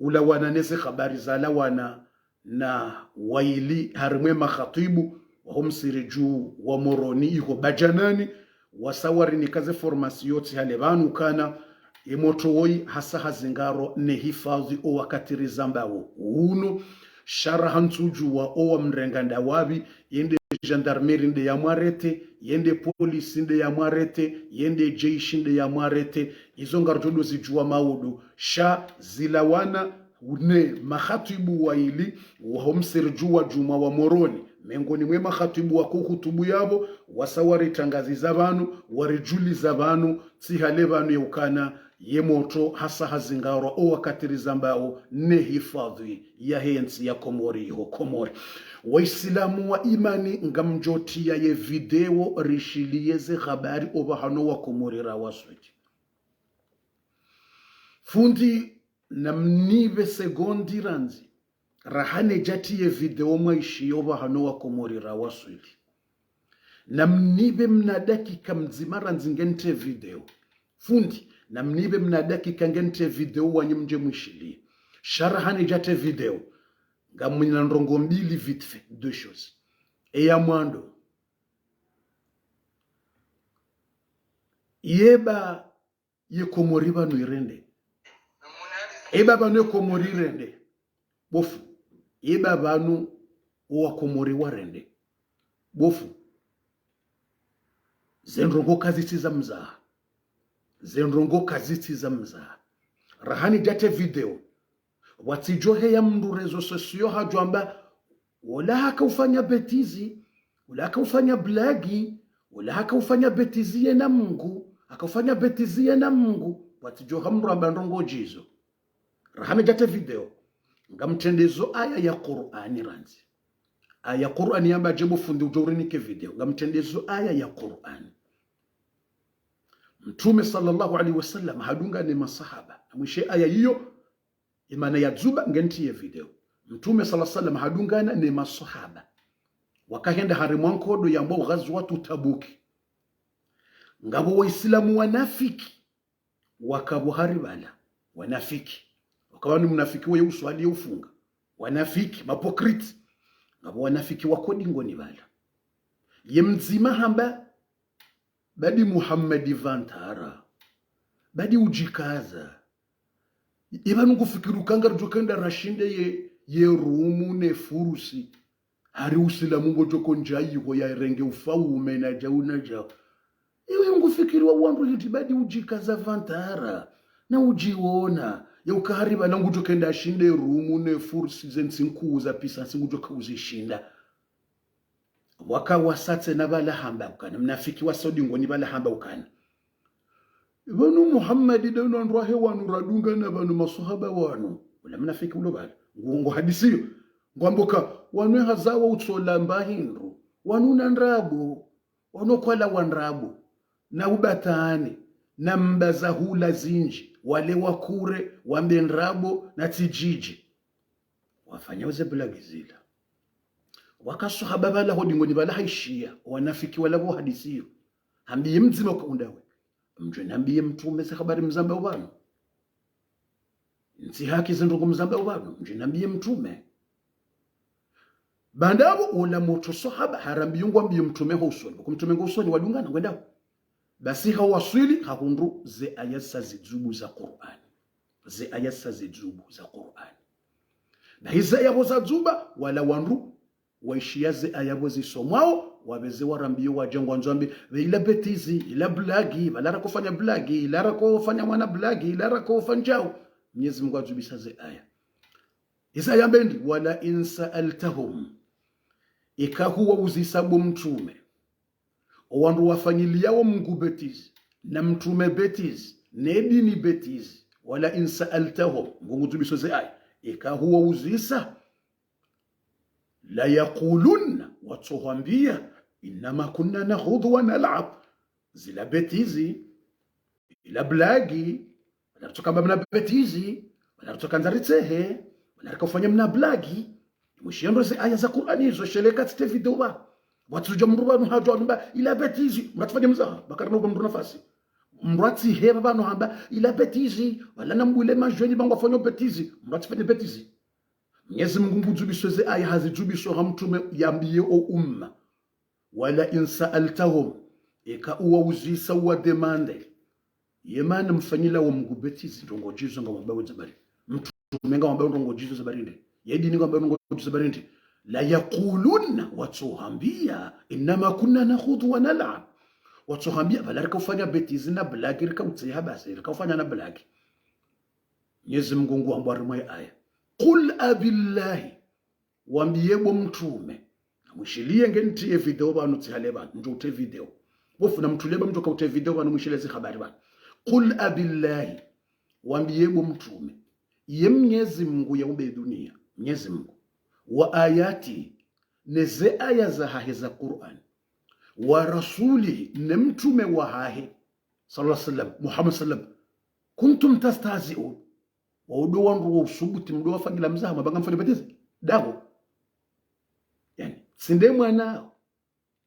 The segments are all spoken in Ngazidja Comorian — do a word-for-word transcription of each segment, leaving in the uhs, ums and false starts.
ulawana neze habari zalawana na waili harimwa ye makhatibu waho msiridju wa Moroni iho Badjanani, wasa warinika ze information tsi hale pvanu ukana ye motro woyi hasa hazingarwa ne hifadhwi o wakati rizambao unu. Sha raha ntsudjuwa owa mrenga ndawapvi, yende gendarmerie nde ya mwarete, yende polisi nde ya mwarete, yende jeshi nde ya mwarete, izo ngarudjo ndo zidjuwa maudu, sha zilawana ne makhatibu waili waho msiridju wa djumwa wa Moroni. Mengoni mwe makhatibu wako hutubu yapvo, wasa waritangaziza pvanu, waridjuliza pvanu, tsi hale pvanu ye ukana ye motro hasa hazingarwa o wakati rizambao ne hifadhwi yahe ntsi ya Komori iho Komori. Waisilamu wa imani, ngamdjotriya ye video rishiliye ze habari opvahanu wa Komori rawaswili. Fundi, namnipve segondi randzi, raha nedjatriye video mwaishiya opvahanu wa Komori rawaswili. Namnipve mna dakika mdzima randzi ngentriye video. Fundi, namnipve mna dakika ngentriye video wanyu mdje mwishiliye. Sha raha nedjatriye video, ngamina ndrongo mbili vite fait, deux choses. Eya mwando. Yeba ye Komori pvanu irende. Eba pvanu ye Komori irende. Bofu. Eba pvanu owa Komori warende. Bofu. Ze ndrongo kazitsi za mzaha. Ze ndrongo kazitsi za mzaha. Raha nedjatriye video, pvwatsidjo heya mndru réseaux sociaux hadjwamba, wola haka ufanya bêtise, wola haka ufanya blague, wola haka ufanya bêtise yena Mungu, haka ufanya bêtise yena Mungu, pvwatsidjo ha mndru amba ndrongo djizo. Raha nedjatriye video, ngamtrendezo aya ya Qur'ani randzi. Aya Qur'ani yamba dje bo fundi udjo urinike video, ngamtrendezo aya ya Qur'ani. Mtrume swallallahu alayhi wa sallam hadungana ne maswahaba. Namwishe aya iyo, imana ya dzuba ngentriye video. Mtrume swallallahu alayhi wa sallam hadungana ne maswahaba. Wakahenda harimwa nkodo yambwao Ghazwatu Tabuki. Ngapvo waisilamu wanafiki, wakapvo hari pvala. Wanafiki. Wakapvo ni mnafiki weye uswali ye ufunga. Wanafiki, mapokriti. Ngapvo wanafiki wako dingoni pvala. Ye mdzima hamba, badi Muhammadi pvantara. Badi udjikaza. Ipvanu ngufikiri uka ngaridjo kenda rashinde ye, ye Rumu ne Furusi. Hari usilamu ngodjo kondja iho yarenge ufaume na djau na djau. Iwe ngufikiri wa wandru hindri badi udjikaza pvantara. Na udjiona. Ya uka hari pvala ngudjo kenda ashinde Rumu ne Furusi ze ntsi nkuu za pisa ntsi ngudjo ka uzishinda. Waka wasatse na pvala hamba ukana. Mnafiki wa Saudi ngoni pvala hamba ukana. Pvanu Muhammadi danu wandru wahe wanu radungana pvanu maswahaba wanu. Ula mnafiki ulo pvala. Ngu, ngu hadisiyo. Ngwamboka, wanu hazawa utsola mba hindru. Wanu na ndrabo. Wanu kwala wa ndrabo. Na ubatani. Na mba za hula zindji. Wale wakure, wambe ndrabo, na tsidjidji. Wafanya uze blague zila. Waka swahaba pvala ho dingoni pvala haishiya, wanafiki wala pvo hadisiyo. Hambiye mdzima uka undawe. Mdjwe nambiye mtrume ze habari mzambao pvanu. Ntsi haki ze ndrongo mzambao pvanu. Mdjwe nambiye mtrume. Baanda apvo ola motro swahaba, harambiyo ngwambiyo mtrume ho usoni. Ko mtrume ngo usoni wadungana, ngwendao. Basi hawaswili, hahundru ze aya sa zidzubu za Qur'ani. Ze aya sa zidzubu za Qur'ani. Na hiza yapvo zadzuba, wala wandru, waishiya ze aya pvo zisomwao, wapveze warambiyo wadja ngwandzo wambe, pve ila bêtise, ila blague, pvala rakofanya blague, ila rakofanya mwana blague, ila rakofanya djau. Mnyezi Mungu adzubisa ze aya. Iza yambe ndi, ولئن سألتهم. Ika huwauzisa bo mtrume. O wandru wafanyiliyao Mungu bêtise, na mtrume bêtise, ne dini bêtise, ولئن سألتهم, Mungu ngudzubiso ze aya, ika huwauzisa, ليقولن, watsohwambiya, إنما كنا نخوض ونلعب. Zila bêtise, ila blague, wala ritsokamba mna bêtise, wala ritsokandza ritsehe, wala rikaufanya mna blague. Mwishiyo ndo ze aya za Qur'ani izo sheleka tsitre video pva. Watsudja mndru pvanu hadjwa wamba, ila bêtise, mratsufanya mzaha, ba karina uba mndru nafasi. Mndru atsiheba pvanu hamba ila bêtise, wala namwile madjeni pvangu afanya bêtise. Mndru atsifanye bêtise. Mnyezi Mungu ngudjubiswe ze aya hazidjubiswa ha mtrume yambiye o umma. ولئن سألتهم, eka uwauzisa uwademande. Ye mana mfanyila wo Mungu bêtise, ndrongo djizo ngwambao djabari. Mtrume ngwambao ndrongo djizo djabari ndri. Ye dini ngwambao ndrongo djizo djabari ndri. ليقولن, watsohambia, إنما كنا نخوض ونلعب. Watsohambia, pvala rika ufanya bêtise na blague, rika utseha basi, rika ufanya na blague. Mnyezi Mungu nguambao harimwa ye aya. قل أبالله. Wambiye bo mtrume. Namwishiliye nge ntiye video pvanu tsihale pvanu, ndjo utre video. Bo fundi namtrulie ba mndru ka utre video pvanu mwishiliye ze habari pvanu. قل أبالله. Wambiye bo mtrume. Ye Mnyezi Mungu yaumbe dunia. Mnyezi Mungu. وآياته. Ne ze aya zahahe za Qur'an. ورسوله. Ne mtrume wahahe. صلى الله عليه وسلم. Muhammad sallam. كنتم تستهزئون. Wao ndo wandru wa usubuti mdo wafanyila mzaha, mabanga mfanye bêtise. Daho. Yaani, tsi nde mwanao.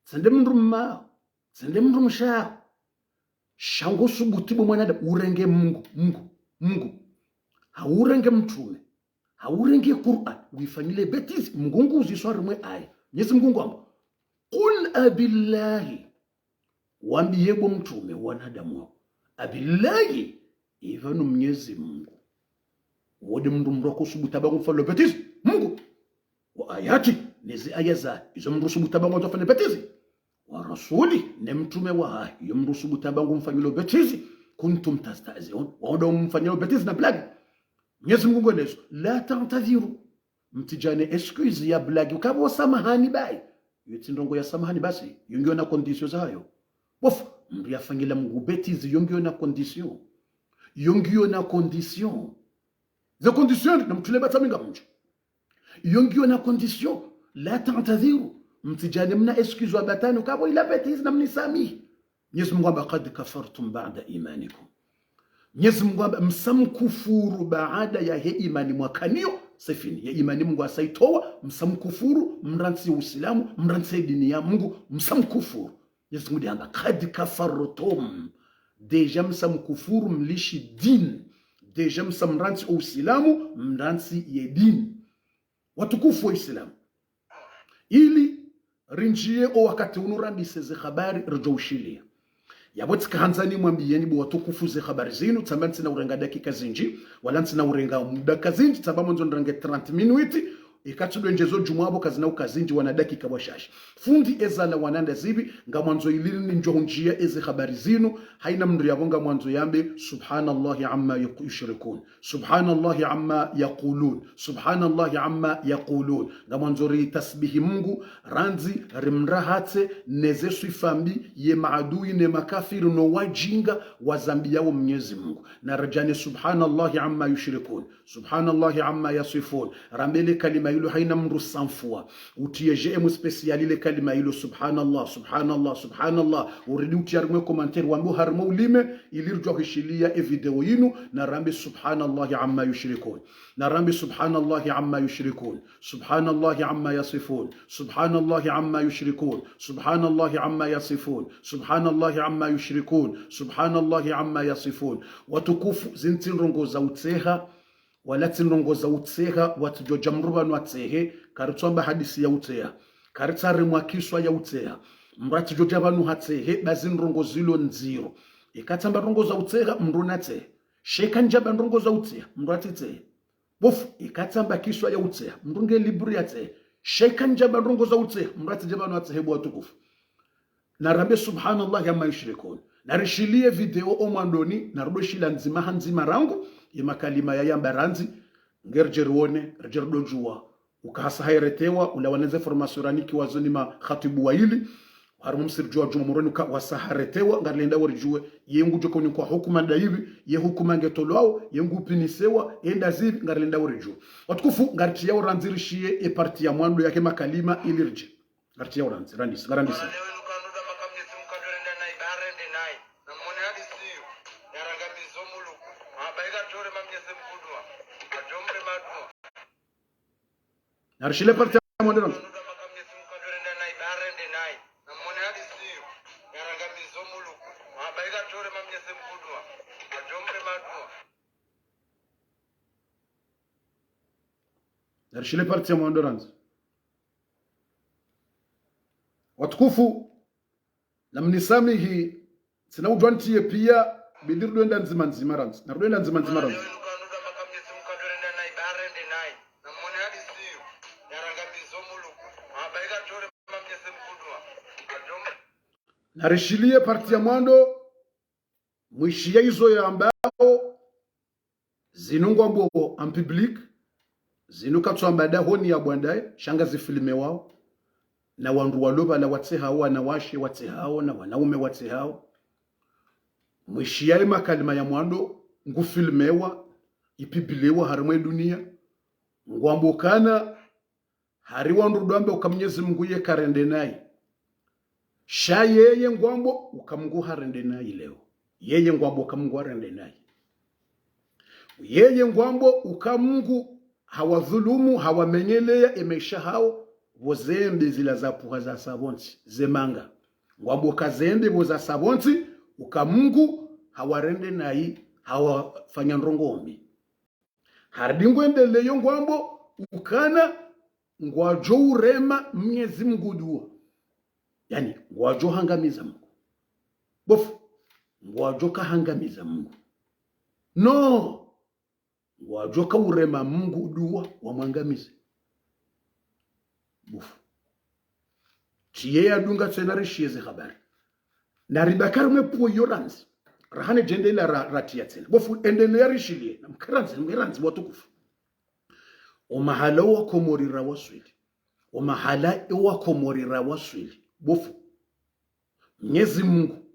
Tsi nde mndru mmao. Tsi nde mndru mshao. Sha ngo subuti bo mwanadamu, urenge Mungu, Mungu, Mungu. Hau urenge mtrume. Hau urenge Qur'an. Uifanyile bêtise, Mungu nguuziswa harimwa ye aya. Mnyezi Mungu ngwambao. قل أبالله. Wambiye bo mtrume, wanadamu wao. أبالله, ipvanu Mnyezi Mungu. Wo nde mndru mndru ako subuti amba ngumfanyilo bêtise, Mungu. وآياته, ne ze aya za, izo mndru subuti amba ngumfanyilo bêtise. ورسوله, ne mtrume wahahe, iyo mndru subuti amba ngumfanyilo bêtise. كنتم تستهزئون, wao ndo mfanyilo bêtise na blague. Mnyezi Mungu ngwenezo, لا تعتذروا. Mtsidjane excuse ya blague, ukapvo samahani bayi. Yo tsi ndrongo ya samahani basi, yo ngiyo na condition zayo. Bo fundi, mndru yafanyila Mungu bêtise, yo ngiyo na condition. Yo ngiyo na condition. Ze condition, namtrulie ba tsaminga mndru. Yo ngiyo na condition. لا تعتذروا. Mtsidjane mna excuse wa batwili, ukapvo ila bêtise namnisamihi. Mnyezi Mungu amba, قد كفرتم بعد إيمانكم. Mnyezi Mungu amba, msamkufuru baada yahe imani mwakanayo, c'est fini. Ye imani Mungu asaitowa, msamkufuru, mrantsi Usilamu, mrantsi dini ya Mungu, msamkufuru. Mnyezi Mungu amba, قد كفرتم. Déjà msamkufuru, mlishi dini. Déjà msamrantsi Usilamu, mrantsi ye dini. Watukufu wa Islamu. Ili rindjiye o wakati unu randise ze habari ridjo ushiliya. Yapvo tsika handza nimwambiyeni bo watukufu ze habari zinu, tsamba ntsina urenga dakika zindji, wala ntsina urenga muda kazindji, tsamba mwandzo nirenge trente minutes, eka tsi ndo ndjezo djumwa apvo kazina uka zindji wana dakika washashi. Fundi eza la wananda zipvi, ngamwandzo ili nindjo hundjiya eze habari zinu, haina mndru yapvo ngamwandzo yambe, سبحان الله عما يشركون. سبحان الله عما يقولون. سبحان الله عما يقولون. Ngamwandzo ritasbihi Mungu, randzi, rimrahatse, neze swifa mbi, ye maadui, ne makafiri, no wajinga, wazambiyao Mnyezi Mungu. Na ridjane سبحان الله عما يشركون. سبحان الله عما يصفون. Rambe le kalima ilo haina mndru samfua. Utiye j'aime spécial le kalima ilo, سبحان الله, سبحان الله, سبحان الله. Uridi utiye harimwa commentaire, wambe harimwa ulime, ili ridjo hishiliya e video yinu, na rambe سبحان الله عما يشركون. Na rambe سبحان الله عما يشركون. سبحان الله عما يصفون. سبحان الله عما يشركون. سبحان الله عما يصفون. سبحان الله عما يشركون. سبحان الله عما يصفون. Watukufu, zinu tsi ndrongo za utseha, wala tsi ndrongo za utseha, watsidjodja mndru pvanu atsehe, karitsuamba hadisi ya utseha, karitsarimwa kiswa ya utseha. Mndru atsidjodja pvanu hatsehe, ba zinu ndrongo zilo ndziro. Eka tsamba ndrongo za utseha, mndru natsehe. Sha eka ndjamba ndrongo za utseha, mndru atsitsehe. Bo fundi, eka tsamba kiswa ya utseha, mndru nge libre yatsehe. Sha eka ndjamba ndrongo za utseha, mndru atsidje pvanu atsehe bo watukufu. Na rambe سبحان الله عما يشركون. Na rishiliye video o mwandoni, na rudo shila ndzima ha ndzima rangu, ye makalima yayamba randzi, nge ridje rione, ridje rudo djuwa. Uka hasa haretewa, ula waneze formation ranikiwa zo ni makhatibu wayili, harimwa msiridjuwa djumwa Moroni uka wasa haretewa, ngarilindao ridjuwe, ye ngudjo koni kwa hukuma nda ipvi, ye hukuma nge tolwao, ye ngu punisewa, ye nda zipvi, ngarilindao ridjuwe. Watukufu, ngaritriyao randzi rishiye e partie ya mwando yahe makalima ili ridje. Ngaritriyao randzi, randisi, ngarandisi. Narishile partie ya mwando randzi. Narishiliye partie ya mwando randzi. Watukufu, namnisamihi, tsina udjwa ntiye piya, bidi rudwenda ndzima ndzima randzi. Narudwenda ndzima ndzima randzi. Narishiliye partie ya mwando, mwishiya izo yambao, zinu ngwambo en public, zinu katsu amba dahoni ya bwandaye, sha ngazifilmewao, na wandru walo pvala watsehao, wanawashe watsehao, na wanaume watsehao. Mwishiya ye makalima ya mwando, ngufilmewa, ipibiliwa harimwa ye duniya, ngwambo kana, hari wandru ndo wamba uka Mnyezi Mungu ye karende nayi. Sha yeye ngwambo uka Mungu harende nayi leo. Yeye ngwambo uka Mungu harende nayi. Yeye ngwambo uka Mungu hawadhulumu, hawamenyeleya ye maesha yahawo, pvo zembe zila zapvuha zasa pvontsi, ze manga. Ngwambo uka zembe pvo zasa pvontsi, uka Mungu hawarende nayi, hawafanya ndrongo mbi. Harudi ngwendeleyo ngwambo ukana ngwadjo urema Mnyezi Mungu dua. Yaani, ngwadjo hangamiza Mungu. Bofu, ngwadjo kahangamiza Mungu. No, ngwadjo kaurema Mungu dua wamwangamize. Bofu. Tiye yadunga tsena rishiye ze habari. Naribaki harimwa ye pvuo iyo randzi. Rahana djende la ra-, ratiya tsena. Bofu endeleya rishiliye. Namkarandzi, namkarandzi watukufu. Omahala owakomori rawaswili. Omahala owakomori rawaswili. Bofu. Mnyezi Mungu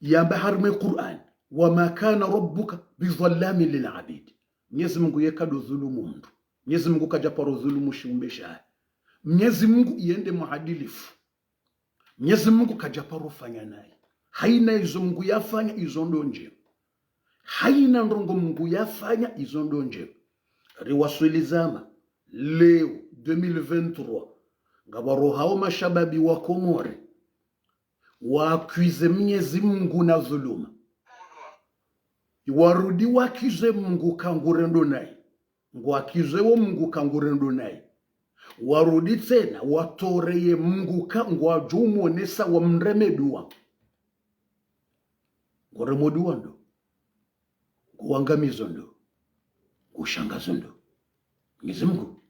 yamba harimwa ye Qur'an, وما كان ربك بظلام للعبيد. Mnyezi Mungu ye kado dhulumu mndru. Mnyezi Mungu kadja paro dhulumu shiumbe shahe. Mnyezi Mungu yende muadilifu. Mnyezi Mungu kadja paro fanya nayi. Hayina izo Mungu yafanya izo ndo ndjema. Hayina ndrongo Mungu yafanya izo ndo ndjema. Riwaswili zama, leo, deux mille vingt-trois, ngapvaro hawo mashababi wa Komori, wa accuser Mnyezi Mungu na dhuluma. Warudi wa accuser Mungu ka ngurendo nayi. Ngwa accuser wo Mungu ka ngurendo nayi. Warudi tsena, watoreye Mungu ka ngwadjo umonesa wamreme dua. Nguremo dua ndo. Nguwangamizo ndo. Ngushangazo ndo. Mnyezi Mungu.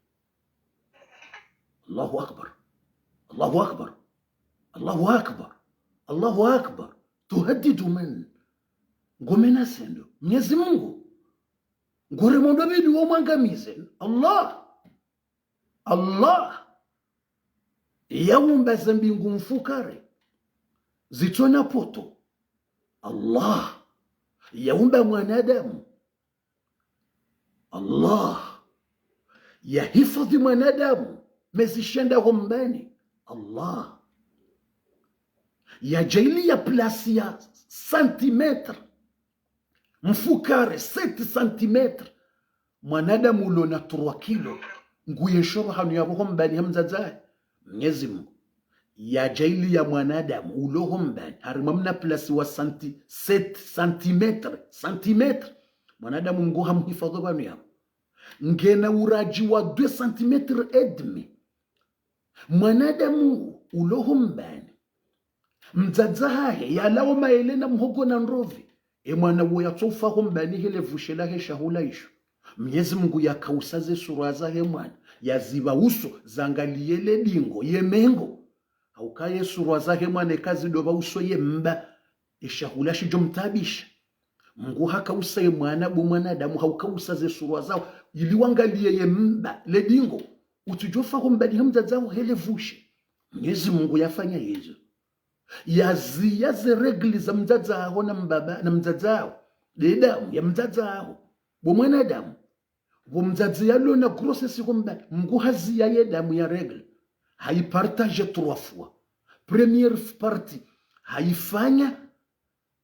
Allahu Akbar. Allahu Akbar. Allahu Akbar. Allahu Akbar. تهدد من؟ Ngomenase ndo. Mnyezi Mungu. Nguremo ndo bidi wamwangamize. Allah. Allah. Yaumba ze mbingu mfukare. Zitsona poto. Allah. Yaumba mwanadamu. Allah. Yahifadhi mwanadamu mezi shenda ho mbani. Allah. Yadjaaliya place ya centimètre mfukare, sept centimètres. Mwanadamu ulo na trois kilos, nguye nshoro hanu yapvo ho mbani ha mdzadze wahe. Mnyezi Mungu. Yadjaaliya mwanadamu ulo ho mbani, harimwa mna place wa centi-, sept centimètres, centimètres. Mwanadamu Mungu hamhifadhi pvanu yapvo. Ngena uradji wa deux centimètres et demi. Mwanadamu ulo ho mbani. Mdzadze wahahe, yalawo mayele na muhogo na ndrovi. Ye mwana wo yatsofa ho mbani hele vushe lahe shahula isho. Mnyezi Mungu yakausa ze surwa zahe mwana. Yazipva uso, zangaliye le dingo, ye mengo. Hauka ye surwa zahe mwana eka zidopva uso ye mba. Ye shahula shidjo mtaabisha. Mungu hakausa ye mwana bo mwanadamu, haukausa ze surwa zaho. Ili wangaliye ye mba, le dingo. Utsidjofa ho mbani ha mdzadze waho hele vushe. Mnyezi Mungu yafanya yezo. Yaziya ze règles za mdzadze waho na mbaba, na mdzadze waho. Nde damu ya mdzadze waho. Bo mwanadamu. Bo mdzadze yalo na grossesse ho mbani. Mungu haziya ye damu ya règles. Hayi partager trois fois. Première partie. Hayifanya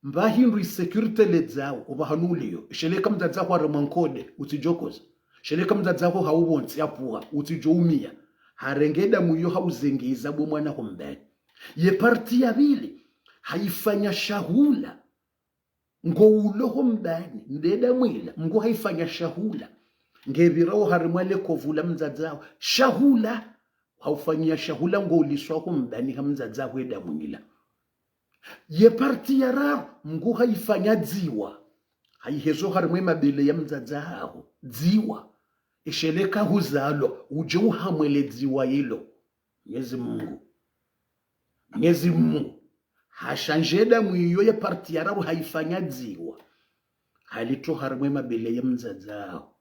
mba hindru i sécurité le dzao, opvahanu uliyo. Sheleka mdzadze waho haremwa nkode, utsidjokoza. Sheleka mdzadze waho hau pvontsi yapvuha, utsidjo umiya. Harenge damu iyo hauzengeza bo mwana ho mbani. Ye partie ya pvili, hayifanya shahula. Ngo ulo ho mbani, nde damu ila, Mungu hayifanya shahula. Ngepvirao harimwa lekovu la mdzadze haho. Shahula, haufanyia shahula ngoliswa ho mbani ha mdzadze haho ye damu ila. Ye partie ya raru, Mngu haifanya dziwa. Haihezo harimwa ye mabele ya mdzadze haho. Dziwa. Isheleka huzalwa, udje uhamwe le dziwa ilo. Mnyezi Mngu. Mnyezi Mngu. Hashanje damu iyo ye partie ya raru haifanya dziwa. Halitowa harimwa ye mabele ya mdzadze haho.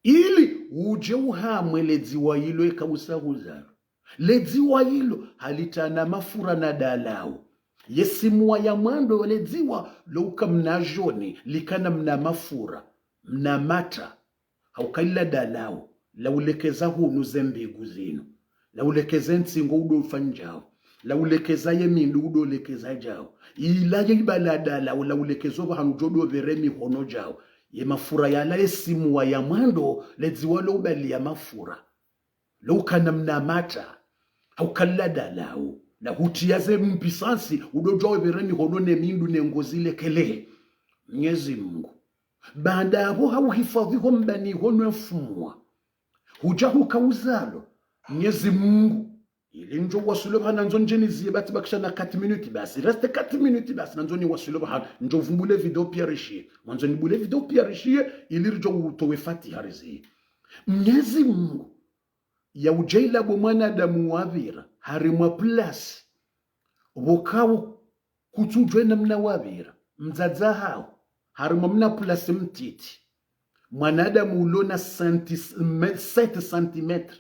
Ili udje uhamwe le dziwa ilo eka usa huzalwa. Le dziwa ilo halitana mafura na dalao. Ye simuwa ya mwando le dziwa lo uka mna joni, likana mna mafura, mna mata. Hauka ila dalao, laulekeza hunu ze mbigu zinu. Laulekeza ntsingo udo fanya djao. Laulekeza ye mindu udo lekeza djao. Ila ye ibala dalao, laulekeza opvahanu djo do pvere mihono djao. Ye mafura yala ye simuwa ya mwando, le dziwa lo ubali ya mafura. Lo ukana mna mata, hauka ila dalao, lahutria ze mpisansi, udo djao pvere mihono ne mindu ne ngozi lekele. Mnyezi Mngu. Baanda apvo hauhifadhwi ho mbani ho nwe mfumwa. Hudja huka uzalwa. Mnyezi Mngu. Ili ndjo waswili opvahanu nandzo ndje nizie bati bakisha na quatre minutes basi. Reste quatre minutes basi nandzo niwaswili opvahanu. Ndjo vumbule video pia rishiye. Mwandzo nibule video pia rishiye, ili ridjo utowe Fatiha rizie. Mnyezi Mngu. Ya udjaila bo mwanadamu wapvira, harimwa place. Pvo kawo kutsudjuwa ye namna wapvira, mdzadze haho, harimwa mna place mtiti. Mwanadamu ulo na centi-, me-, sept centimètres,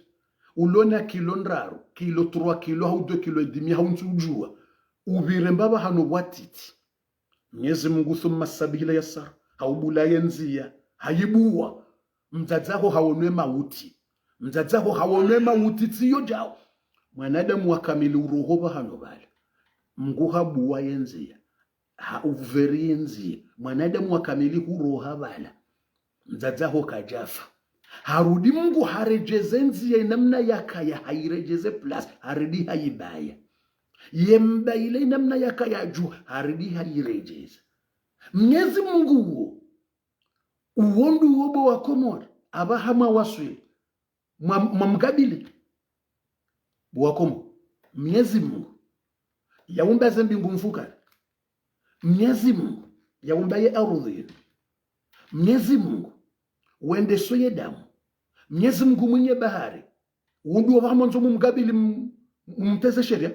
ulo na kilo ndraru, kilo trois kilo, hau deux kilo et demi, hau ntsudjuwa. Upvire mbapvi hanu pvwatiti. Mnyezi Mngu thumma sabila yasar, haubula ye ndzia, haibuwa. Mdzadze haho haonwe mauti. Mdzadze haho haonwe mauti tsiyo djao. Mwanadamu wa kamili uroha pvahanu pvala. Mngu habuwa ye ndzia. Hauveri ye ndzia. Mwanadamu wa kamili huroha pvala. Mdzadze haho kadjafa. Harudi Mngu haredjeze ndzia ye namna yakaya, hairedjeze place, harudi haibaya. Ye mbaile ye namna yakaya dju, harudi hairedjeze. Mnyezi Mngu uwo, uwo ndo uwo bo wa Komori, apvaha mwawaswili, mwa, mwamkabili. Bo wa Komori, Mnyezi Mngu, yaumba ze mbingu mfukare. Mnyezi Mngu, yaumba ye ardhwi. Mnyezi Mngu, wendeso ye damu. Mnyezi Mngu mwinyi bahari. Uwo ndo apvaha mwandzo mumkabili m-, mumteze sheria.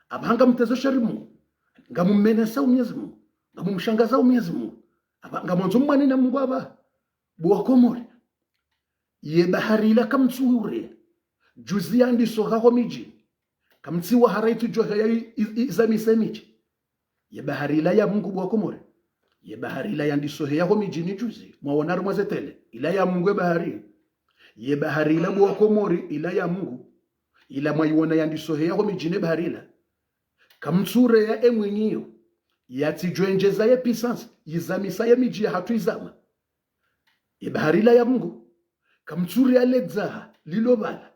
Apvaha ngamtezo sheria Mngu. Ngamummenesa Mnyezi Mngu. Ngamumshangaza Mnyezi Mngu. Apvaha ngamwandzo mumwane na Mngu apvaha. Bo wa Komori. Ye bahari ila kamtsuhureya. Juzi yandiso haho midjini. Kamtsiwa hara itsidjo heya i-, i-, izamise midji. Ye bahari ila ya Mngu bo wa Komori. Ye bahari ila yandiso heya ho midjini juzi. Mwaona harumwa ze télé. Ila ya Mngu ye bahari. Ye bahari ila bo wa Komori, ila ya Mngu. Ila mwaiona yandiso heya ho midjini bahari ila. Kamtsureya ye mwinyi yo. Yatsidjo endjeza ye puissance. Izamisa ye midji yahatru izama. Ye bahari ila ya Mngu. Kamtsureya le dzaha lilo pvala.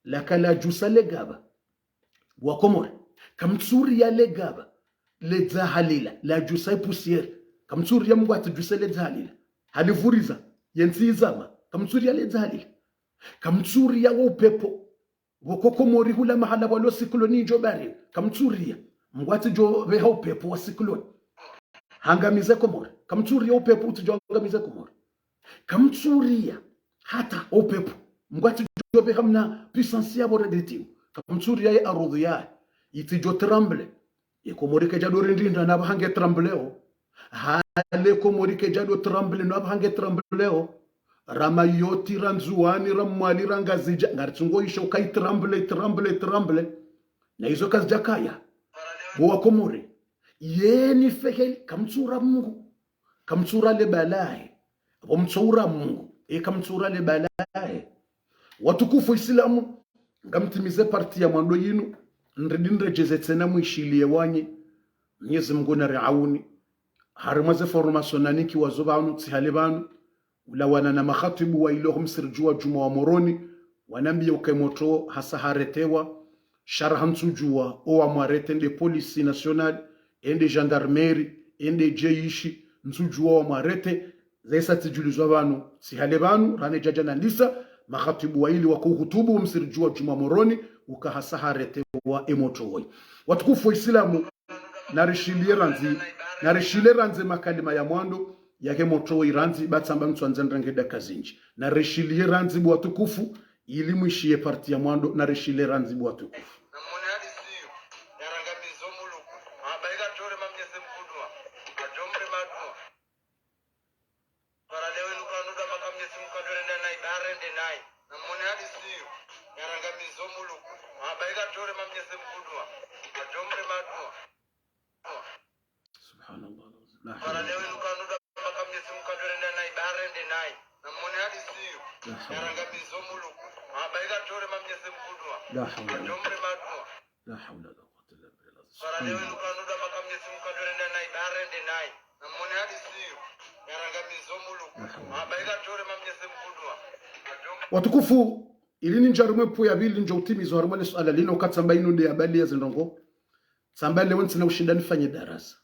Laka ladjusa le gaba. Bo wa Komori. Kamtsureya le gaba. Le dzaha lila. Ladjusa ye poussière. Kamtsureya Mngu atsidjuse le dzaha lila. Halivuriza. Ye ntsi izama. Kamtsureya le dzaha lila. Kamtsureya wo upepvo. Pvoko Komori hula mahala pvwalo cyclone idjo bari. Kamtsureya. Mngu atsidjo pveha upepvo wa cyclone. Hangamize Komori. Kamtsureya upepvo utsidjo hangamize Komori. Kamtsureya hata upepvo. Mngu atsidjo pveha mna puissance ya bore de tiu. Kamtsureya ye ardhwi ya. Itsidjo tremble. Ye Komori kedja do rindinda na apvaha nge tremble o. Hale Komori kedja do tremble no apvaha nge tremble o. Ra Mayotte, ra Ndzuwani, ra Mwali, ra Ngazidja. Ngaritsungo isho kai tremble, tremble, tremble. Na izo kazidjakaya. Bo wa Komori. Yeni feheli, kamtsura Mngu. Kamtsura le balaye. Apvo mtsoura Mngu. E kamtsura le balaye. Watukufu Islamu, ngamtimize partie ya mwando yinu, nridi nredjeze tsena mwishiliye wanyi, Mnyezi Mngu nariauni. Harimwa ze formation nanikiwa zo pvanu, tsi hale pvanu, ulawana na makhatibu wa ilo ho msiridji wa djumwa wa Moroni, wanambiye uka ye motro hasa haretewa, sha raha ntsudjuwa, o wamwarete nde police nationale, ende gendarmerie, ende jeshi, ntsudjuwa wamwarete, Zaisa tsidjulizwa pvanu, tsihale pvanu, rane djadja nandisa, makhatibu waili wakouhutubu, msiridjuwa djumwa Moroni, uka hasa haretewa emotro woyi. Watukufu wa Isilamu, narishiliye randzi, narishiliye randzi makalima ya mwando, yake motro woyi randzi, ba tsamba mtsuandze nrenge dakika zindji. Narishiliye randzi bo watukufu, ili mwishiye parti ya mwando, narishiliye randzi bo watukufu. سبحان الله العظيم. لا حول ولا قوة. لا حول. لا حول ولا قوة. لا حول ولا قوة إلا بالله العظيم. سبحان الله. Watukufu, ili nindje harumwa epvo ya pvili ndjo utimizo harumwa le suala linu, ka tsamba inu nde ya bali ya zindrongo. Tsamba leo ntsina ushinda nifanye darasa.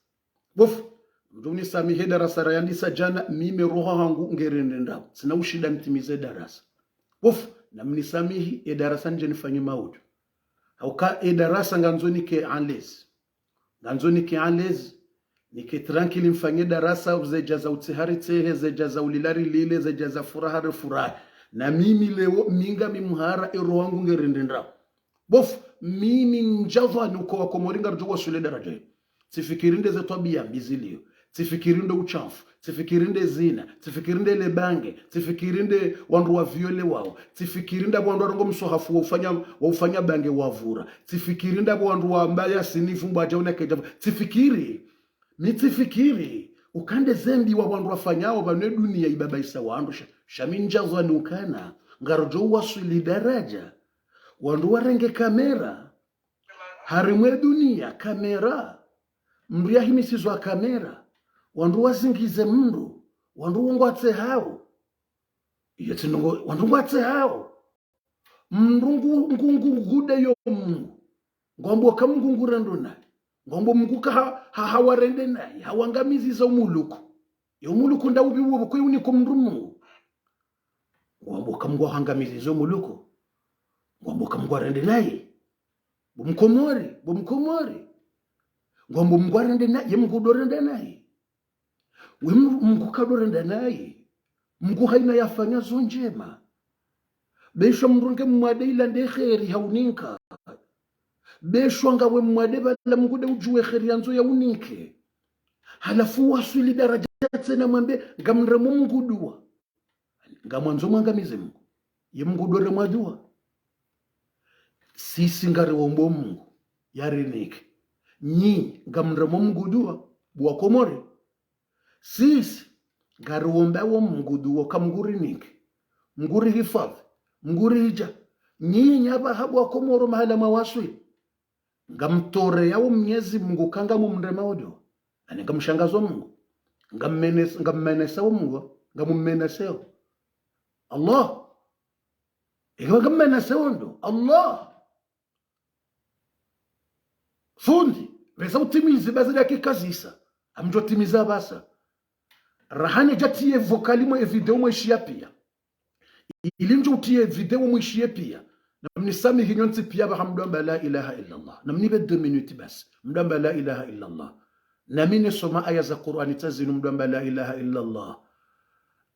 Bofu, mndru nisamihi, darasa rayandisa djana, mimi roho hangu ngerende ndrabo. Tsina ushinda nitimize darasa. Bofu, namnisamihi, e darasa ndje nifanye maudu. Hauka e darasa ngandzo nike à l'aise. Ngandzo nike à l'aise, nike tranquille mfanye darasa, zedja za utsihari tsehe, zedja za ulila rilile, zedja za furaha rifurahi. Na mimi leo, mi ngami mhara, e roho hangu ngerende ndrabo. Bofu, mimi ndjapvanu uka Wakomori ngaridjo waswili daraja iyo. Tsifikiri nde ze twabiya mbi zilio. Tsifikiri nde ushamfu. Tsifikiri nde zina. Tsifikiri nde le bange. Tsifikiri nde wandru wa viole wao. Tsifikiri nde wandru warongoa mswahafu wa ufanya, wa ufanya bange wavura. Tsifikiri nde wandru wamba Yasini vumbu adja una kedja. Tsifikiri. Mi tsifikiri. Uka nde zembi wa wandru wafanyao pvanu e duniya ibabaisa wandru sha. Sha mi ndjapvanu ukana ngaridjo waswili daraja. Wandru warenge kamera. Harimwa e duniya, kamera. Mndru yahimisizwa kamera. Wandru wazingize mndru. Wandru ngwatsehao. Iyo tsi ndrongo, wandru ngwatsehao. Mndru ngu, ngu, ngu, ngude yo Mungu. Ngwambo ka Mungu ngurendo nayi. Ngwambo Mungu ka ha, ha, hawarende nayi. Hawangamiziza o muluku. Yo muluku nda upvi uwo kwe uniko mndru Mungu. Ngwambo ka Mungu hangamiziza o muluku. Ngwambo ka Mungu arende nayi. Bo Mkomori, bo Mkomori. Ngwambo Mungu arende nayi, ye Mungu ndo rende nayi. We Mungu, Mungu kado rende nayi. Mungu haina yafanya zo ndjema. Be shwa mndru nge mwade ila nde kheri hauninka. Be shwa ngawe mwade pvala Mungu nde udjuwe kheri yandzo yaunike. Halafu waswili daraja tsena mwambe ngamremo Mungu dua. Ngamwandzo mwangamize Mungu. Ye Mungu ndo remwa dua. Sisi ngariombo Mungu yarinike. Nyinyi ngamremo Mungu dua, bo Wakomori. Sisi ngariomba wo Mungu dua ka Mungu rinike. Mungu rihifadhi. Mungu rija. Nyinyi apvaha bo Wakomori mahala mwawaswili. Ngamtoreyao Mnyezi Mungu ka ngamumremao dua. Ani ngamshangazao Mungu. Ngammenes-, ngammenesao o Mungu. Ngamummenesao. Allah. Ika ngammenesao ndo. Allah. Fundi. Pvwesa utimize bazi dakika zisa. Ngamdjo timiza pvasa. Raha ne djatiye vocal mwe e video mwishiya piya. Ili ndjo utiye video mwishiye piya. Namnisamihi nyontsi piya pvaha mdru amba la ilaha illa Allah. Namnipve deux minutes basi. Mdru amba la ilaha illa Allah. Nami nisoma aya za Qur'ani tsa zinu mdru amba la ilaha illa Allah.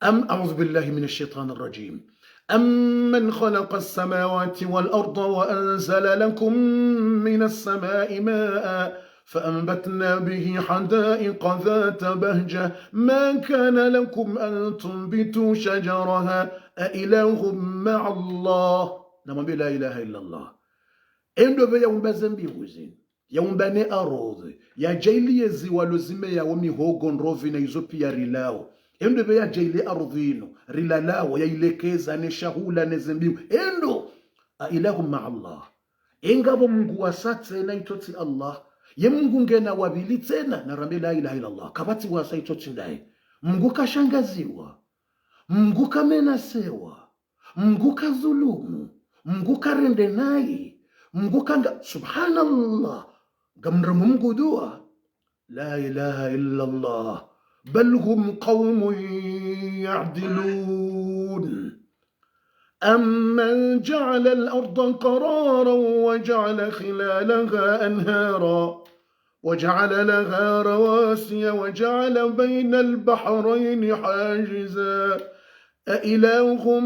أم، أعوذ بالله من الشيطان الرجيم. أمن خلق السماوات والأرض وأنزل لكم من السماء ماء فأنبتنا به حدائق ذات بهجة ما كان لكم أن تنبتوا شجرها أإله مع الله. Namwambe la ilaha illa Allah. E ndo pve yaumba ze mbingu zinu, yaumba ne ardhwi, yadjaaliye ziwalo zimeyao mihogo, ndrovi na izo piya rilao. E ndo pve yadjaaliye ardhwi inu, rilalao, yailekeza ne shahula ne ze mbingu. E ndo, أإله مع الله. E ngapvo Mungu wasa tsena itotsi Allah. Ye Mungu ngena wa pvili tsena, narambe la ilaha illa Allah. Kapvatsi wasa itotsi ndaye. Mungu kashangaziwa. Mungu kamenasewa. Mungu kadhulumu. Mungu karende nayi. Mungu kanga-, subhanallah. Ngamremo Mungu dua. La ilaha illa Allah. بل هم قوم يعدلون. أمن جعل الأرض قرارا وجعل خلالها أنهارا وجعل لها رواسي وجعل بين البحرين حاجزا أإله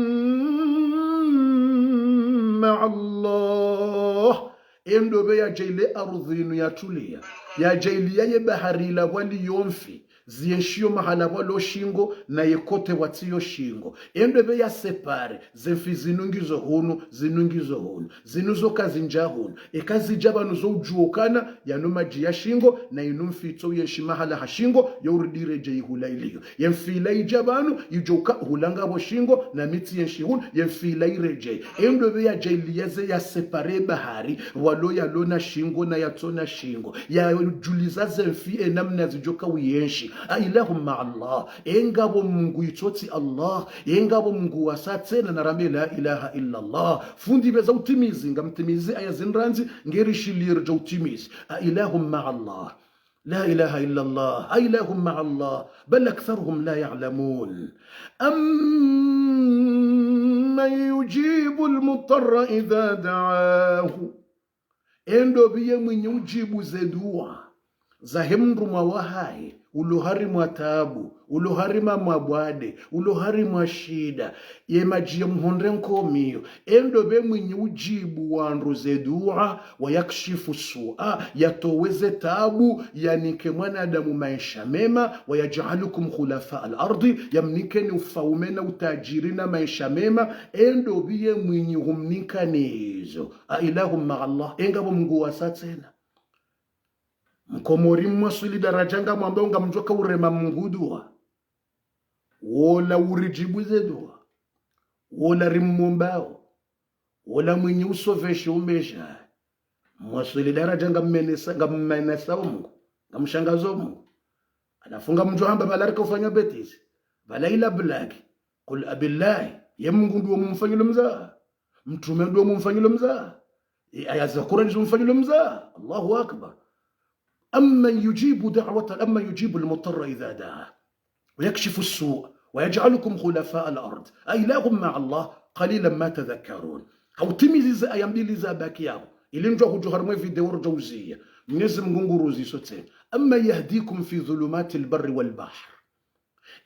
مع الله. Endo be yadjaaliya ardhwi inu yatuliya, yadjaaliya ye bahari ilapvwa liyo mfi, zienshiyo mahala pvwalo shingo, na ye kote pvwatsiyo shingo. Endo be ya séparer, ze mfi zinu ngizo hunu, zinu ngizo hunu, zinu zo kazindja hunu. Eka zidja pvanu zo udjuwa ukana, yanu madji ya shingo, na inu mfi itso yenshi mahala ha shingo, yo urudi iredjeyi hula iliyo. Ye mfi ila idja pvanu, idjo uka hula ngapvo shingo, na mi tsiyenshi hunu, ye mfi ila iredjeyi. Endo be yadjaaliya ze ya séparer bahari, pvwalo yalo na shingo na yatsona shingo. Yadjuliza ze mfi e namna zidjo ka uyenshi. أإله مع الله. E ngapvo Mungu itsotsi Allah. E ngapvo Mungu wasa tsena? Narambe لا إله إلا الله. Fundi be za utimizi, ngamtimizi aya zinrandzi, ngerishiliye ridja utimizi. أإله مع الله. لا إله إلا الله. أإله مع الله. بل أكثرهم لا يعلمون. أمن يجيب المضطر إذا دعاه. Endo be ye mwinyi udjibu ze dua zahe mndru mwa wahahe, ulo harimwa taabu, ulo harimwa mabwade, ulo harimwa shida, ye madji ya muhondre nkomiyo. Endo be mwinyi udjibu wandru ze dua, ويكشف السوء, yatowe ze taabu, yanike mwanadamu maesha mema, ويجعلكم خلفاء الأرض, yamnikeni ufaume na utadjiri na maesha mema. Endo be ye mwinyi humnikani izo. أإله مع الله. E ngapvo Mungu wasa tsena? Mkomori mwaswili daradja ngamwambao ngamdjo ka urema Mungu dua. Wola uridjibu ze dua. Wola rimmombao. Wola mwinyi usoveshe umbesha. Mwaswili daradja ngammenesa, ngammenesa o Mungu. Ngamshangazo o Mungu. Halafu ngamdjo hamba pvala rika ufanya bêtise. Pvala ila blague. قل أبالله. Ye Mungu ndo mumfanyilo mzaha? Mtrume ndo mumfanyilo mzaha? E aya za Kurani zo mfanyilo mzaha? Allahu Akbar. أمن يجيب دعوة، أمن يجيب المضطر إذا دعاه ويكشف السوء ويجعلكم خلفاء الأرض أإله مع الله قليلا ما تذكرون. Hautimizi ze aya mbili zabaki yapvo, ili ndjo hudjo harimwa e video ridjo uziya. Mnyezi Mungu nguruziso tsena. أمن يهديكم في ظلمات البر والبحر.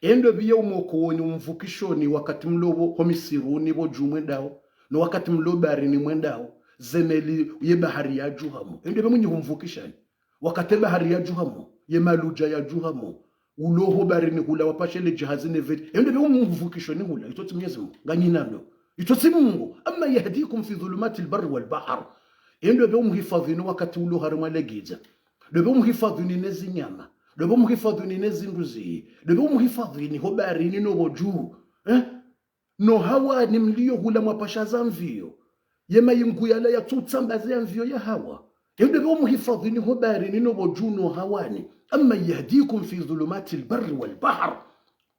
Endo be ye umokooni, umvukishoni wakati mlo pvo ho misiruni pvo dju mwendao, no wakati mlo baharini mwendao, ze meli ye bahari yadjuhamo. Endo be mwinyi humvukishani wakati bahari yadjuhamo, ye maludja yadjuhamo, ulo ho baharini hula wapashe le djahazi ne veti. Endo be umvukishoni hula, itsotsi Mnyezi Mungu? Nganyina ndo. Itsotsi Mungu. أمن يهديكم في ظلمات البر والبحر. Endo be umhifadhwini wakati ulo harimwa le gidza. Ndo be umhifadhwini ne zinyama. Ndo be umhifadhwini ne zindru zi. Ndo be umhifadhwini ho baharini no pvo dju. Eh? No hawani mliyo hula mwapasha za mviyo. Ye mayingu yala yatsutsambaza ya mviyo ya hawa. Endo be umhifadhwini ho baharini no pvo dju no hawani. أمن يهديكم في ظلمات البر والبحر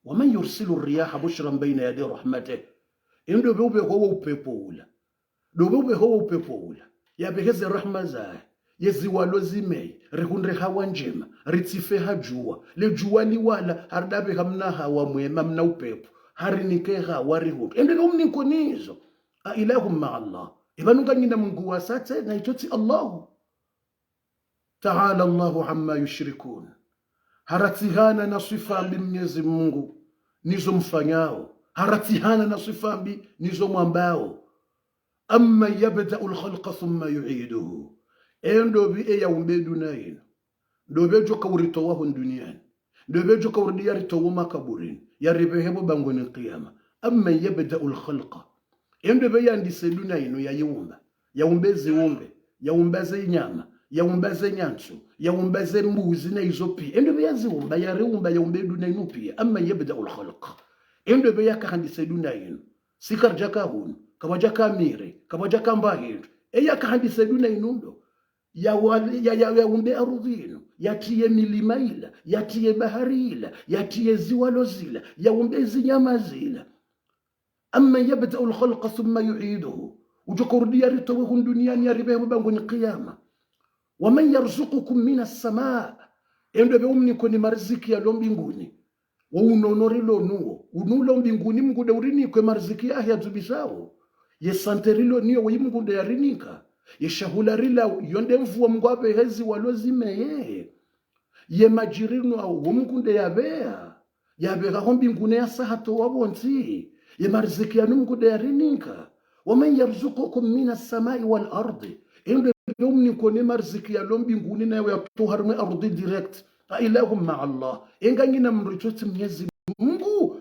ومن يرسل الرياح بشرا بين يدي رحمته. Endo be ubeho wo upepvo ula. Ndo be ubeho wo upepvo ula, yabehe ze rahma zahe, ye ziwalo zimeye, rihundre hawa ndjema, ritsife ha djuwa. Le djuwa liwala, haridabeha mna hawa mwema, mna upepvo, harinike hawa rihundre. Endo be umnikoni izo? أإله مع الله. E pvanu nganyina Mungu wasa tsena, itsotsi Allahu? تعالى الله عما يشركون. Haratsihana na swifa mbi Mnyezi Mungu nizo mfanyao. Haratsihana na swifa mbi nizo mwambao. أمن يبدأ الخلق ثم يعيده. Endo be e yaumbe duna inu? Ndo be djo ka uritowa hunu duniani? Ndo be djo ka urudi yaritowe makaburini, yaribehe pvo bangweni kiyama? أمن يبدأ الخلق. Endo be yandise duna inu yayiumba? Yaumbe ziumbe, yaumba ze nyama, yaumba ze nyantsu, yaumba ze mbuzi na izo piya. Endo be yaziumba, yariumba, yaumbe duna inu piya? أمن يبدأ الخلق. Endo be yakahandise duna inu? Si karidjaka hunu, kapvadjaka miri, kapvadjaka mba hindru. E yakahandise duna inu ndo? Ya wali-, ya, ya, yaumbe ardhwi inu, yatiye milima ila, yatiye bahari ila, yatiye ziwalo zila, yaumbe zinyama zila. أمن يبدأ الخلق ثم يعيده. Udjo ka urudi yaritowe hunu duniani yaribehe pvo bangweni kiyama? ومن يرزقكم من السماء. Endo be umnikoni mariziki yalo mbinguni? Wo unono rilo nuwo, unu ulo mbinguni Mngu nde urinike mariziki yahe yadzubisao. Ye santé rilo nayo, wo Mngu nde yarinika. Ye shahula rilao, yo nde mvua Mngu yapvehe ezi walo zimeye. Ye madji rinwao, wo Mngu nde yapveha. Yapveha ho mbinguni yasa hatowa pvontsi. Ye mariziki yanu Mngu nde yarinika. ومن يرزقكم من السماء والأرض. Endo ndo mnikao ne mariziki yalo mbinguni nayo yatowa harimwa e ardhi direct. أإله مع الله. Enga ngina mndru tsotsi Mnyezi Mngu.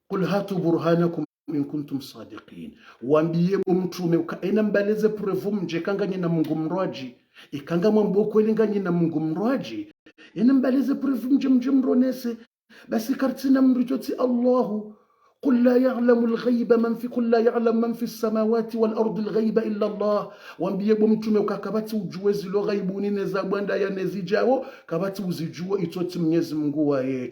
قل هاتوا برهانكم إن كنتم صادقين. Wambiye bo mtrume uka ena mbaleze preuve mdje eka nganyina Mngu mndrwadji. Eka ngamwambo kweli nganyina Mngu mndrwadji. Ena mbaleze preuve mdje mdje mronese. Basi karitsina mndru tsotsi Allahu. قل لا يعلم الغيب من في، قل لا يعلم من في السماوات والأرض الغيب إلا الله. Wambiye bo mtrume uka kapvatsi udjuwa ezilo ghaibuni ne za bwandaya ne zidjao, kapvatsi uzidjuwa itsotsi Mnyezi Mngu waye.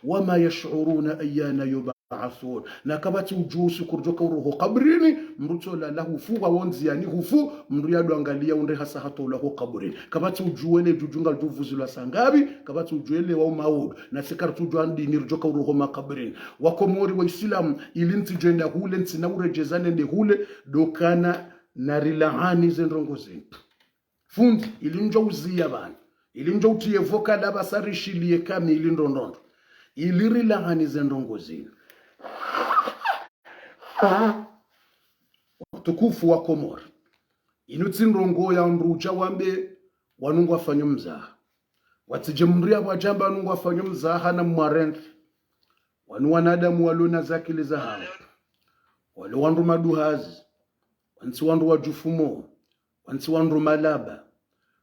وما يشعرون أيان يبعثون. Na kapvatsi udjuwa usiku ridjoka uroho kabrini, mndru tsolala hufu, wa wondziani hufu, mndru yadwangaliya undre hasa hatolwa ho kabrini. Kapvatsi udjuwa ele djudju ngalidjovuzilwa saa ngapvi, kapvatsi udjuwa ele wa umaudu. Na si karitsu udjuwa ndini ridjoka uroho makabrini. Wakomori wa Islamu, ili ntsidjwenda hule, ntsina uredjeza nende hule, ndo ukana narilaani ze ndrongo zinu. Fundi, ili ndjo uziya pvanu. Ili ndjo utiye vocal apvasa rishiliye kamili ndo ndrongoo. Ili rilaani ze ndrongo zinu. Watukufu wa Komori. Inu tsi ndrongo ya mndru udja wambe wanu ngwafanyo mzaha. Watsidje mndru yapvo adje amba wanu ngwafanyo mzaha na mwarende. Wanu wanadamu walo na zakili zahawo. Walo wandru maduhazi. Wantsi wandru wa djufumo. Wantsi wandru malaba.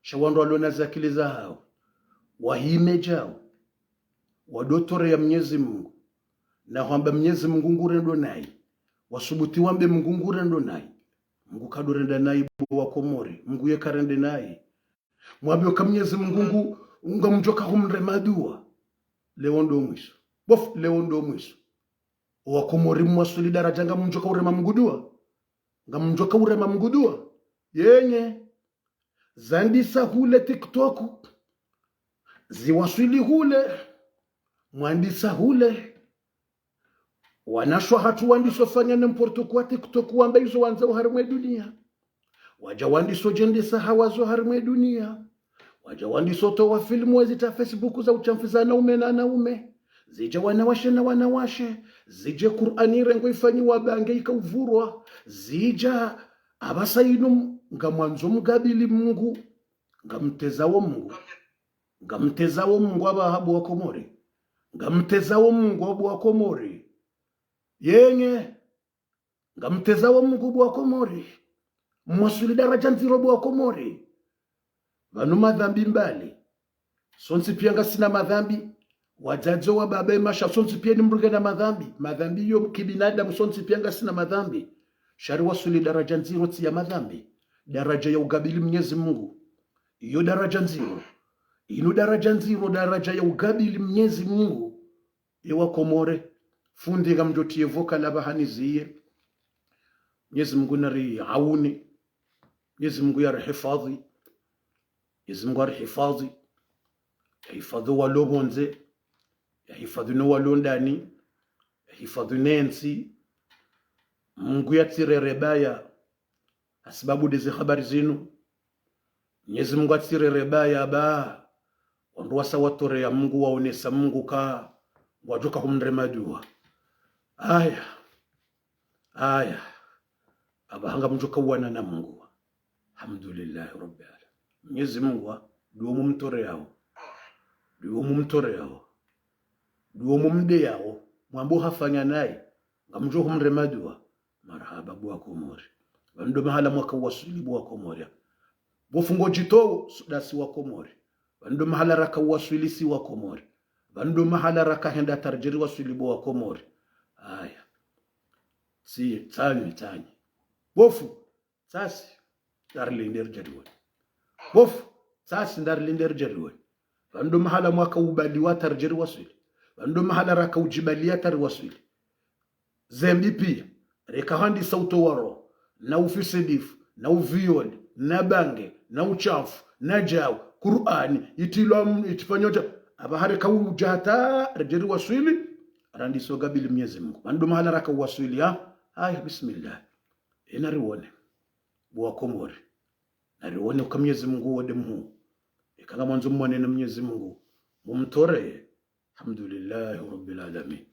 Sha wandru walo na zakili zahawo. Wahime djao. Wadotore ya Mnyezi Mngu. Na hwamba Mnyezi Mngu ngurendo nayi. Wasubuti wambe Mngu ngurendo nayi. Mngu kadorenda nayi bo wa Komori. Mngu ye karende nayi. Mwambe uka Mnyezi Mngu ngu, ngamdjoka humrema dua. Leo ndo mwiso. Bof, leo ndo mwiso. Wakomori mwaswili daradja ngamdjoka urema Mngu dua. Ngamdjoka urema Mngu dua. Yenye. Zandisa hule TikTok. Ziwaswili hule. Mwandisa hule. Wanashe wahatru wandiso fanya n'importe quoi TikTok wamba izo wandzao harimwa e dunia. Wadja wandiso djendesa hawazo harimwa e dunia. Wadja wandiso towa filmu wezitra Facebook za utshamfiza wanaume na wanaume. Zidja wanawashe na wanawashe. Zidje Kur'ani irengwe ifanyiwa bange ikauvurwa. Zidja apvasa inu ngamwandzo mgabili Mngu. Ngamtezao Mngu. Ngamtezao Mngu apvaha bo wa Komori. Ngamtezao Mngu bo wa Komori. Yenye. Ngamtezao Mngu bo wa Komori. Mwaswili daradja ndziro bo wa Komori. Pvanu madhambi mbali. Sontsi pia ngasina madhambi. Wadzadze wa baba e masha sontsi pia ni mndru ngena madhambi. Madhambi yo kibinadamu sontsi pia ngasina madhambi. Sha riwaswili daradja ndziro tsi ya madhambi. Daradja ya ugabili Mnyezi Mngu. Iyo daradja ndziro. Inu daradja ndziro, daradja ya ugabili Mnyezi Mngu. Ewa Komori, fundi ngamdjo tiye vocal apvaha niziye. Mnyezi Mngu nariauni. Mnyezi Mngu yarihifadhi. Mnyezi Mngu yarihifadhi. Yahifadhi walo pvondze. Yahifadhi no walo ndani. Yahifadhi ne ntsi. Mngu yatsirere baya. Hasibabu ndeze habari zinu. Mnyezi Mngu atsirere baya ba. Wandru wasa watore ya Mngu waonesa Mngu ka ngwadjoka humrema dua. Aya. Aya. Apvaha ngamdjoka uwana na Mngu. Alhamdulillahi Rabbil Alamin. Mnyezi Mngu wa, dua mumtore yao. Dua mumtore yao. Dua mumde yao. Mwambo hafanya nayi. Ngamdjo humrema dua. Marahaba bo wa Komori. Pvanu ndo mahala mwaka uwaswili bo wa Komori. Bo fundi ngodjitowo, sudasi wa Komori. Pvanu ndo mahala raka uwaswili si wa Komori. Pvanu ndo mahala raka henda taridjeri waswili bo wa Komori. Aya. Si, tsanyi, tsanyi. Bofu, tsasi, ndarilinde ridjeri woni. Bofu, tsasi, ndarilinde ridjeri woni. Pvanu ndo mahala mwaka ubaliwa taridjeri waswili. Pvanu ndo mahala raka udjibaliya tariwaswili. Zembi pia, reka handisa utowa roho, na ufisidifu, na uvioli, na bange, na utshafu, na djau, Kur'ani, itilwa m-, itifanywa dja, apvaha reka udja hata ridjeri waswili, Randiso kabili Mnyezi Mungu. Mana ndo mahala raka waswili, ha? Haya, bismillah. Ena riwone. Bo Wakomori. Na riwone uka Mnyezi Mungu wo nde mhuu. Eka ngamwandzo mwone na Mnyezi Mungu, mumtore. الحمد لله رب العالمين.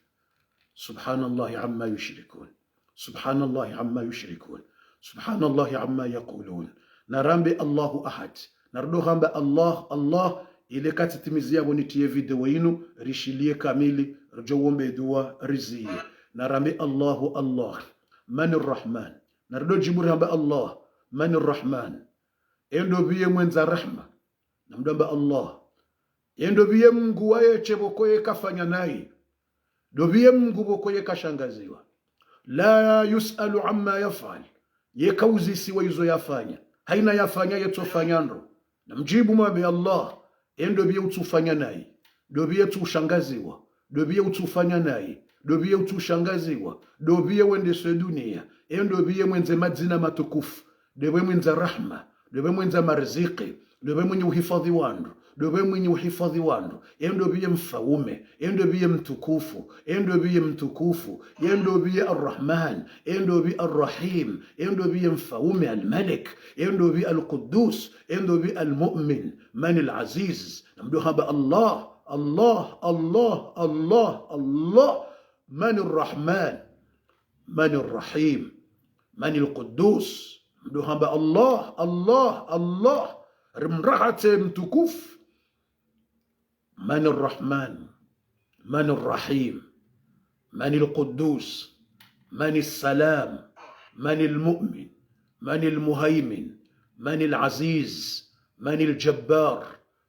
سبحان الله عما يشركون. سبحان الله عما يشركون. سبحان الله عما يقولون. Narambe Allahu Ahad. Nardo hamba Allah, Allah, ile katsi timizi yapvo nitiye video inu, rishiliye kamili, ridjo wombe dua, riziye. Narambe Allahu, Allah. من الرحمن. Nardo djibu rihamba Allah. من الرحمن. Endo pviye mwendza rahma. Namdo hamba Allah. Endo pviye Mungu waye she pvoko ye kafanya nayi. Ndo pviye Mungu pvoko ye kashangaziwa. لا يسأل عما يفعل. Ye kauzisiwa izo yafanya. Hayina yafanya ye tsofanya ndro. Namdjibu mwambe Allah. Endo pviye utsufanya nayi. Ndo pviye tsushangaziwa. Ndo pviye utsufanya nayi. Ndo pviye utsushangaziwa. Ndo pviye wendese duniya. Endo pviye mwendze madzina matukufu. Ndopve mwendza rahma, ndopve mwendza mariziki, ndopve mwenye uhifadhi wandru, ndopve mwenye uhifadhi wandru, endo pviye mfaume, endo pviye mtukufu, endo pviye mtukufu, endo pviye Arrahman, endo pviye Arrahim, endo pviye mfaume Almalik, endo pviye Alquddus, endo pviye Almu'min, من العزيز. Namdo hamba Allah, Allah, Allah, Allah, Allah, من الرحمن. من الرحيم، من القدوس. Mdo hamba Allah, Allah, Allah. Rimrahatse mtukufu. من الرحمن، من الرحيم، من القدوس، من السلام، من المؤمن، من المهيمن، من العزيز، من الجبار،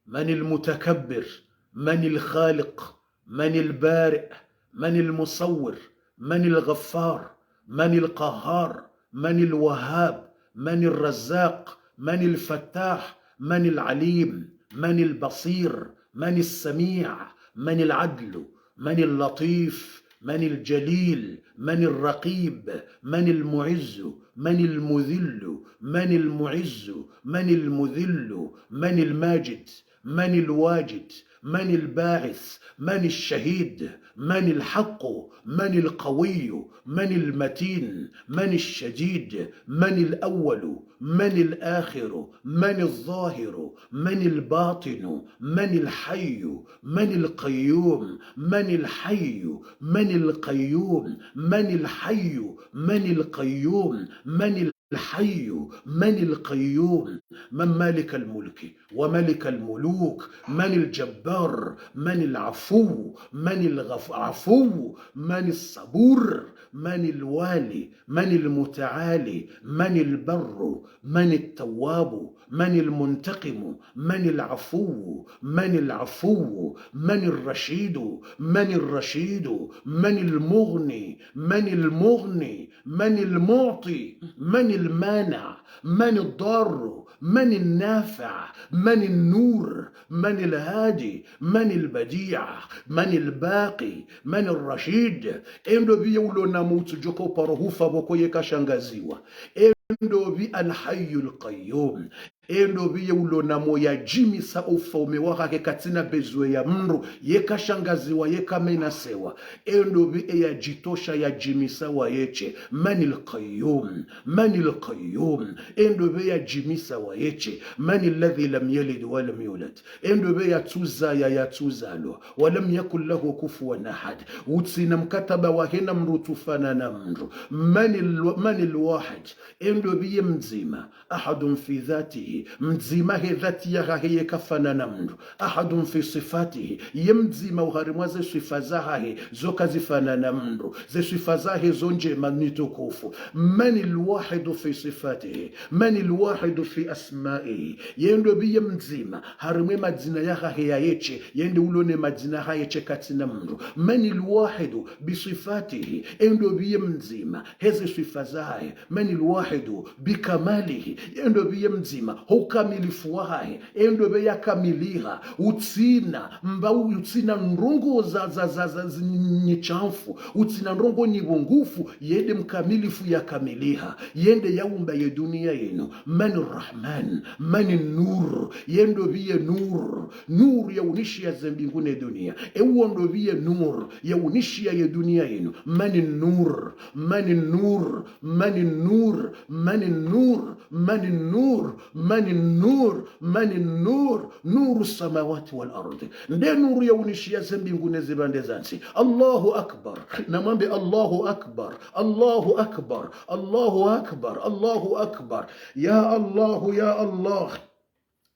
من المتكبر، من الخالق، من البارئ، من المصور، من الغفار، من القهار، من الوهاب، من الرزاق، من الفتاح، من العليم، من البصير، من السميع، من العدل، من اللطيف، من الجليل، من الرقيب، من المعز، من المذل، من المعز، من المذل، من الماجد، من الواجد، من الباعث، من الشهيد، من الحق، من القوي، من المتين، من الشديد، من الأول، من الآخر، من الظاهر، من الباطن، من الحي، من القيوم، من الحي، من القيوم، من الحي، من القيوم، من الحي، من القيوم، من مالك الملك وملك الملوك، من الجبار، من العفو، من الغف-، عفو، من الصبور، من الوالي، من المتعالي، من البر، من التواب، من المنتقم، من العفو، من العفو، من الرشيد، من الرشيد، من المغني، من المغني، من المعطي، من المانع، من الضار، من النافع، من النور، من الهادي، من البديع، من الباقي، من الرشيد. Endo pviye ulo na mauti djoka uparo hufa pvoko ye kashangaziwa. Endo pvi الحي القيوم. Endo pviye ulo na mo yadjimisa ufaume wahahe katsina besoin ya mndru, ye kashangaziwa, ye kamenasewa. Endo pvi eyadjitosha yadjimisa wayeshe. من القيوم، من القيوم. Endo pvi yadjimisa wayeshe. من الذي لم يلد ولم يولد. Endo pvi yatsuzaya yatsuzalwa. ولم يكن له كفوا أحد. Utsina mkataba wahe na mndru utsufanana mndru. من ال-، من الواحد. Endo pvi ye mdzima. أحد في ذاته. Mdzima he dhati yahahe ye kafanana mndru. أحد في صفاته. Ye mdzima oharimwa ze swifa zahahe zo kazifanana mndru. Ze swifa zahe zo ndjema ni tukufu. من الواحد في صفاته. من الواحد في أسمائه. Yendo pvi ye mdzima harimwa ye madzina yahahe yayeshe. Yende ulo ne madzina hayeshe katsina mndru. من الواحد بصفاته. Endo pvi ye mdzima heze swifa zahahe. من الواحد بكماله. Yendo pvi ye mdzima ho ukamilifu wahahe, ye ndopvi yakamiliha, utsina, mba u-, utsina ndrongo za, za, za, za, zi-, nyi-, nyichamfu, utsina ndrongo nyipvungufu, ye nde mkamilifu yakamiliha, ye nde yaumba ye dunia yinu. Mani Rahman, mani Nur, ye ndopvi ye Nur, Nur ya unishiya ze mbingu ne dunia. Ye wo ndopvi ye Nur ya unishiya ye dunia yinu. Mani Nur, mani Nur, mani Nur, mani Nur, mani Nur, mani Nur, mani Nur, Nuru samawati wal ardi. Nde Nuru ya unishiya ze mbingu ne zipvandre za ntsi. Allahu Akbar. Namwambe Allahu Akbar. Allahu Akbar. Allahu Akbar. Allahu Akbar. Ya Allahu, ya Allah.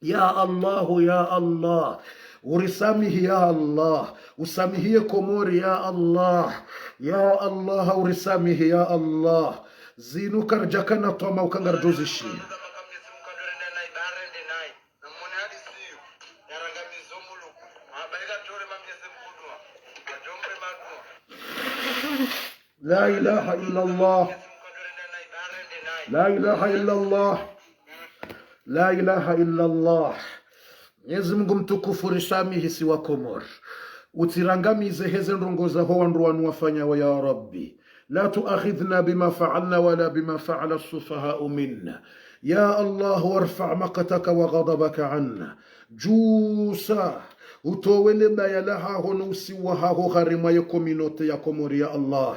Ya Allahu, ya Allah. Urisamihi, ya Allah. Usamihi ye Komori, ya Allah. Ya Allah, urisamihi, ya Allah. Zinu karidjakana twamau uka ngaridjo zishinda. La ilaha illallah. La ilaha illallah. La ilaha illallah. Mwenyezi Mungu mtukufu, risamihi si wa Komori. Utsirangamize heze ndrongo zaho wandru wanu wafanyao, ya Rabbi. لا تؤاخذنا بما فعلنا ولا بما فعل السفهاء منا. يا الله، وارفع مقتك وغضبك عنا. Djusa, utowe le baya lahaho no usiu wahaho harimwa ye communauté ya Komori, ya Allah.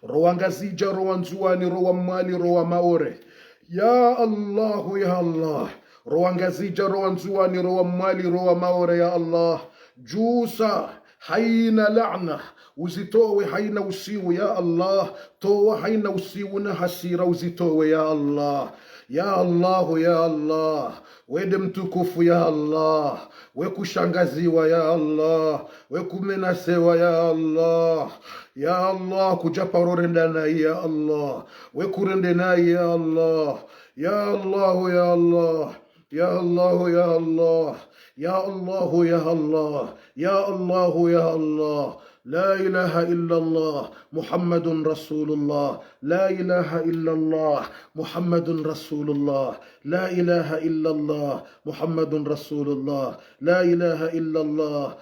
Ro Wangazidja, ro Wandzuwani, ro Wamwali, ro Wamaore. Ya Allah, ya Allah. Ro Wangazidja, ro Wandzuwani, ro Wamwali, ro Wamaore, ya Allah. Djusa, haina laana, uzitowe haina usiu, ya Allah. Towa haina usiu na hasira, uzitowe, ya Allah. Ya Allah, ya Allah. We nde mtukufu, ya Allah. We kushangaziwa, ya Allah. We kumenasewa, ya Allah. Ya Allah, kudja paro renda nayi, ya Allah. We kurende nayi, ya Allah. Ya Allah, ya Allah. يا الله، يا الله، يا الله، يا الله، يا الله، يا الله. لا إله إلا الله محمد رسول الله. لا إله إلا الله محمد رسول الله. لا إله إلا الله محمد رسول الله. لا إله إلا الله